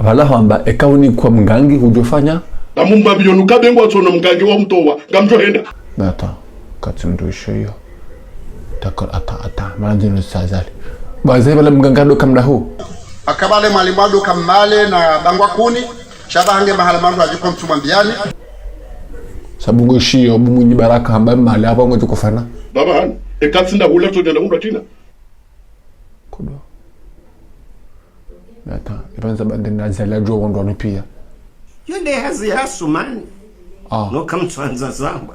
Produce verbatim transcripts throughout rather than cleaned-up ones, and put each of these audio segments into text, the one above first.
Pvala hwamba, eka unikwa mgangi hudjofanya? Namumba biyo nuka bengo atsono mgangi wa mtowa, ngamdjohenda. Attends, katsi mndru isho iyo. D'accord, attends, attends, mana ndinu sazali. Baze pvala mgangi ndo kamdahu. Akabale mwalimu ndo kamale na bangwa kuni, sha pvahange mahala mandru adjiko mtsumwambiani. Sabu ngo ishiyo, bu Mwinyi Baraka hamba male, apvo ngo djukufana. Baba hani, eka tsi ndahula tso djanda mundru atsina. Kudo. Attends, ipvandza bande na zala djo wandru wanu piya. Yo nde hazi ya Sumani. Ah. No kamtswandza zamba.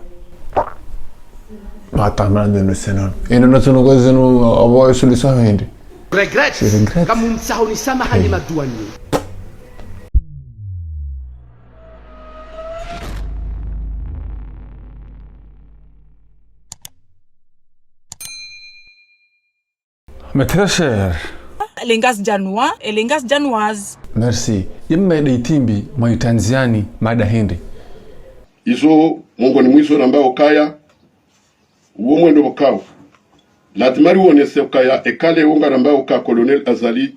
Attends, mana ndinu senono. Eno na tsono kwa zinu, apvo solution hende. Regrette. Je regrette. Kamumtsaho ni samahani. Hey. Maduani. Mes très chers. Les Ngazidjanois et les Ngazidjanoises. Merci. Ye mada itimbi, mwa itandziani, mada hindri? Izo, mongoni mwa izo ramba ukaya, uwo mwendo pvokao. Lazima riwonese ukaya, eka leo ngaramba uka Colonel Azali,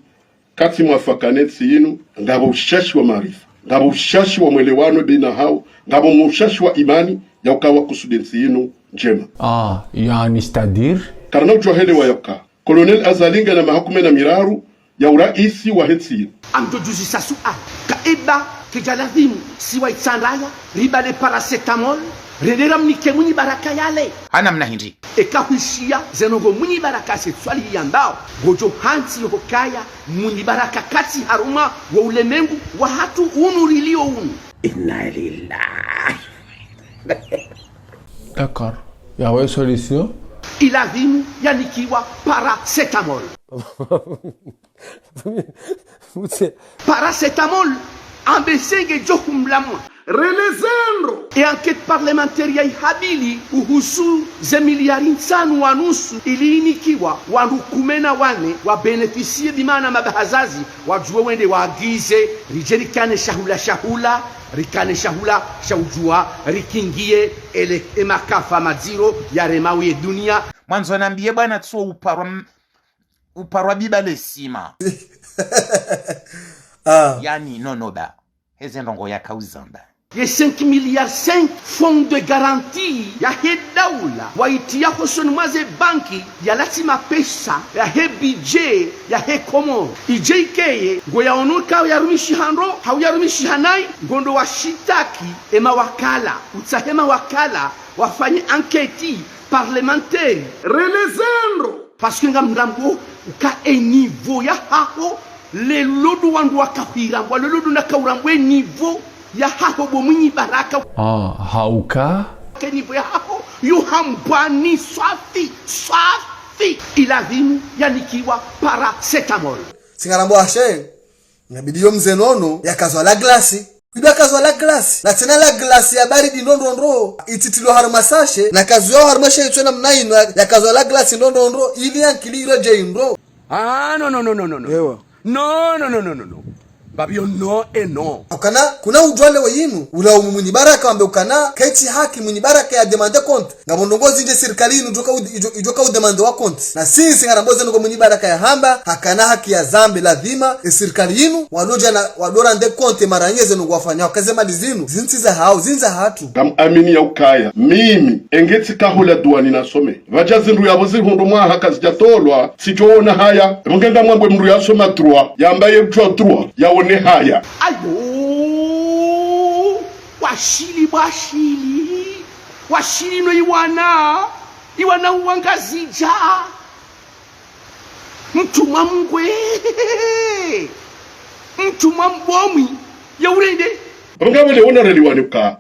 katsi mwafaka ne ntsi yinu, ngapvo ushashi wa maarifa, ngapvo ushashi wa mwelewano baina hawo, ngapvo ushashi wa imani ya uka wakusude ntsi yinu ndjema. Ah, yaani, c'est-à-dire? Karina udjuwa helewa ya uka Colonel Azali ngena maha kume na miraru ya uraisi wahe ntsi yinu. Ngamdjo djuzisa suala, ka eba kedja lazimu si wa Itsandraya, ribale paracétamol, rende ramnike Mwinyi Baraka yale. Ha namna hindri? Eka hwishiya ze ndrongoo Mwinyi Baraka Said Soilihi yambao, ngodjo hantsi yohokaya Mwinyi Baraka katsi harumwa wo ulemengu wahatru unu rilio unu. Inna lillahi. D'accord. Yawe solution? Ilazimu yanikiwa paracétamol. Mutse. Paracétamol, ambe senge djo humlamwa. Relezendro. E enquête parlementaire ya ihabili uhusu ze miliari ntsanu wa nusu ili inikiwa wandru kume na wane wa bénéficier, bimaana mabahazazi, wadjuwe wende waagize, ridje rikane shahula shahula, rikane shahula sha udjuwa rikingiye ele, e makafa madziro yaremao ye dunia. Mwandzo nambiye bwana tso uparwa m-, uparwa biba lesima. Ah. Yaani, nono ba. Heze ndrongoo yaka uzamba. Ye cinq milliards cinq fonds de garantie yahe daula, waitiya hosoni mwa ze banki, yalatsi mapesa yahe budget yahe Komoro. Idje ikeye, ngo yaonoka yarumishiha ndro, hau yarumishiha nayi, ngondo washitaki e mawakala, utsahe mawakala wafanye enquête parlementaire. Relezendro. Parce que ngamrambo uka e niveau yahaho, lelo ndo wandru wakahwirambwa, lelo ndo nakaurambwa e niveau yahaho bo Mwinyi Baraka. Ah, hauka? Ke niveau yahaho, yo hambwani swafi, swafi. Ilazimu yanikiwa paracétamol. Singarambo ashe. Ngabidi yo mze nono yakazwa la glace. Ido yakazwa la glace. Na tsena la glace ya baridi ndro ndro ndro. Ititilo harumwa sachet. Na kazwa harumwa sachet itswe namna inu ya-, yakazwa la glace ndro ndro ndro. Ili yankili iredjeyi ndro. Ah, no, no, no, no, no, no. Ewa. No, no, no, no, no, no. Babiyo, no, e no. Ukana, kuna udjuwa leo yinu, ulaumu Mwinyi Baraka wambe ukana, kaitsi haki Mwinyi Baraka ya demande compte. Ngapvo ndrongoo zindji sirikali yinu idjoka u-, idjo-, idjoka udemande wa compte. Na sisi ngarambo ze ndrongoo Mwinyi Baraka yahamba, hakana haki yazambe lazima, e sirikali yinu, wadodja na, wadorande compte mara nyinyi ze ndrongoo wafanya, waka ze mali zinu, zintsi zahawo, zintsi zahatru. Ngam amini ya ukaya, mimi, enge tsika hula duwani nasome. Pvadja zindru yapvo zihundru mwaha kazidjatolwa, tsidjoona haya, pvo nge ngamwambe mndru yasoma droit, yamba ye mdjuwa droit, yaone haya. Ayo! Washili, washili, washili no iwana, iwana uwangazidja. Mtrumwa mngwe, mtrumwa mbomwi, ya urende. Ngapvo le ona reli wani uka.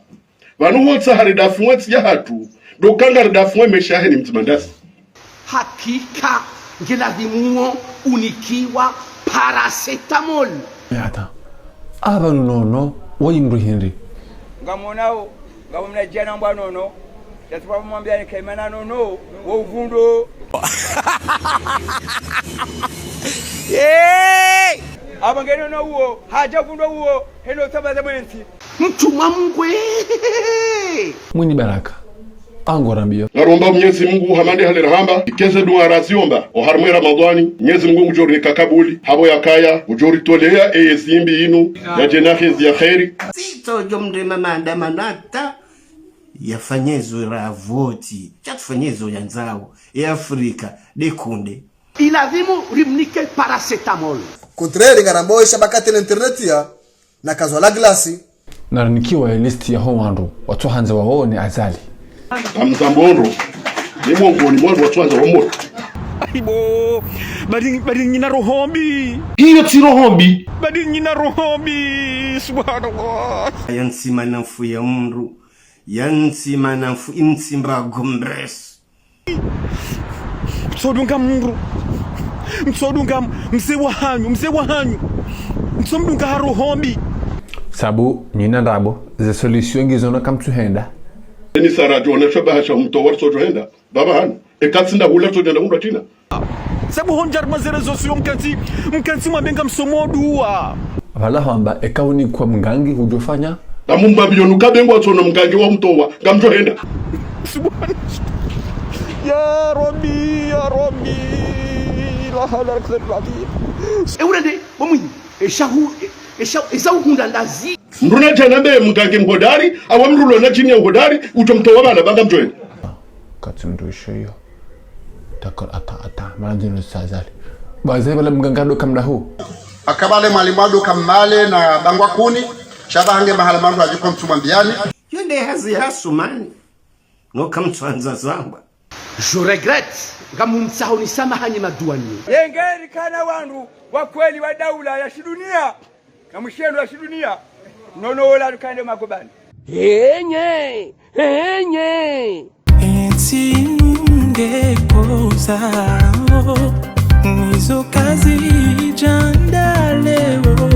Pvanu wotsa hari dafu mwetsi yahatru, ndo kanga hari dafu mwe mesha heni mdzima ndasi. Hakika, nge lazimu wo unikiwa paracétamol. Mais attends. Apvanu nono, woyi mndru hindri? Ngamonao, ngamo mna djana mbwa nono, yatsi pvwa mwambiya ni kemana nono, wo uvundo. Hey! Apvo nge nono uwo, hadja vundo uwo, heno tsabaza mwentsi. Mtrumwa mngwe. Mwinyi Baraka. Ango rambiyo. Ngaromba Mnyezi Mungu hama nde hale rahamba, ikeze dua raziomba oharumwa Ramadhwani, Mnyezi Mungu ngudjorinika kabuli, hapvo yakaya, ngudjoritolea eye zimbi inu, yadje na hezi ya kheri. Sitso djo mrema maandamano hata yafanye zo ravoti, sha tufanye zo yandzao, e Afrika, ndekunde. Ilazimu rimnike paracetamol. Contraire, ngarambao esha bakatele internet ya, na kazwa la glasi. Narinikiwa ye liste yaho wandru watsohandza waone Azali. Amzambo ndro, ni mongoni mwa wandru watsohandza wamoto. Aibo, badi, badi nyina roho mbi. Iyo tsi roho mbi. Badi nyina roho mbi, subhanallah. Yantsi mana mfu ya mndru, yantsi mana mfu intsi mba gombres. Mtsodunga mndru. Mtsodunga m-, mze wahanyu, mze wahanyu. Mtsomdunga ha roho mbi. Sabu, nyina ndrabo, ze solution ngizo na kamtsuhenda. Ni sara djona shabaha sha mtowa ritso djohenda. Baba hanu. Eka tsi nda hula ritso djohenda hundra shina. Sabu hondja harumwa ze réseaux sociaux mkantsi, mkantsi mwambe ngamsomo dua. Pvala hwamba eka unikwa mgangi hudjofanya. Amu mbapvi yonu kabe ngwatsona mgangi wa mtowa, ngamdjohenda. Subhana. Ya Rabbi, ya Rabbi, la hawla wala quwwata illa billah. E urende, bo mwinyi, esha hu, e, esha, eza uhundra ndazi. Mndru nadje nambe mgangi mhodari, awa mndru lo na djini ya uhodari, utso mtowa bala, ba ngamdjohenda. Katsi mndru isho iyo. Takor ata ata, mana djinu sa Azali. Baze bala mganga ndo kamdahu. Akabale mwalimu ado kamale na bangwa kuni, shabaha nge mahala mandru adjiko mtsumwambiani. Yo nde hazi ya Sumani. No kamtsuhandza zamba. Je regrette, ngamumtsaho ni samahani maduani. Yenge rikana wandru wa kweli wa daula ya shidunia, na mshendo wa shidunia, nono wola rikande magobani. Henye, henye. Eti nunge koza, nizo kazi djanda leo.